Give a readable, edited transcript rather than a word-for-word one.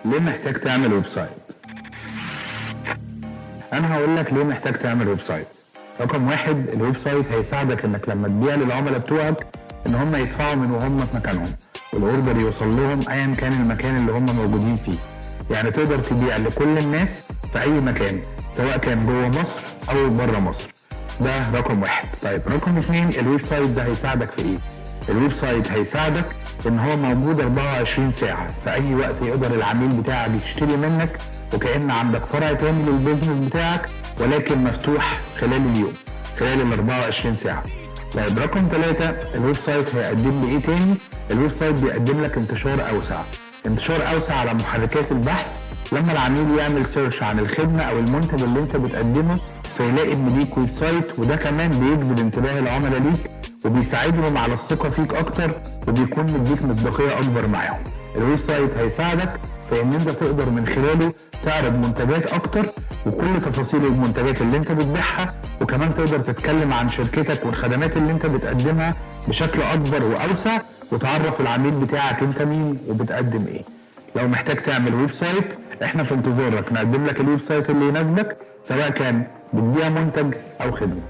ليه محتاج تعمل website؟ انا هقول لك ليه محتاج تعمل website. رقم واحد، ال website هيساعدك انك لما تبيع للعملاء بتوعك ان هم يدفعوا من وهم في مكانهم، وال order يوصل لهم ايا كان المكان اللي هم موجودين فيه. يعني تقدر تبيع لكل الناس في اي مكان، سواء كان جوه مصر او بره مصر. ده رقم واحد. طيب رقم اتنين، ال website ده هيساعدك في ايه؟ ال website هيساعدك ان هو موجود 24 ساعة، في اي وقت يقدر العميل بتاعك يشتري منك، وكأن عندك فرع تاني لل business بتاعك ولكن مفتوح خلال اليوم، خلال ال 24 ساعة. طيب رقم ثلاثة، ال website هيقدم لي ايه تاني؟ ال website بيقدم لك انتشار اوسع، انتشار اوسع على محركات البحث. لما العميل يعمل search عن الخدمة او المنتج اللي انت بتقدمه فيلاقي ان ليك website، وده كمان بيجذب انتباه العملاء ليك وبيساعدهم على الثقة فيك اكتر، وبيكون مديك مصداقية اكبر معاهم. ال website هيساعدك في ان انت تقدر من خلاله تعرض منتجات اكتر وكل تفاصيل المنتجات اللي انت بتبيعها، وكمان تقدر تتكلم عن شركتك والخدمات اللي انت بتقدمها بشكل اكبر واوسع، وتعرف العميل بتاعك انت مين وبتقدم ايه. لو محتاج تعمل website احنا في انتظارك، نقدم لك ال website اللي يناسبك سواء كان بتبيع منتج او خدمة.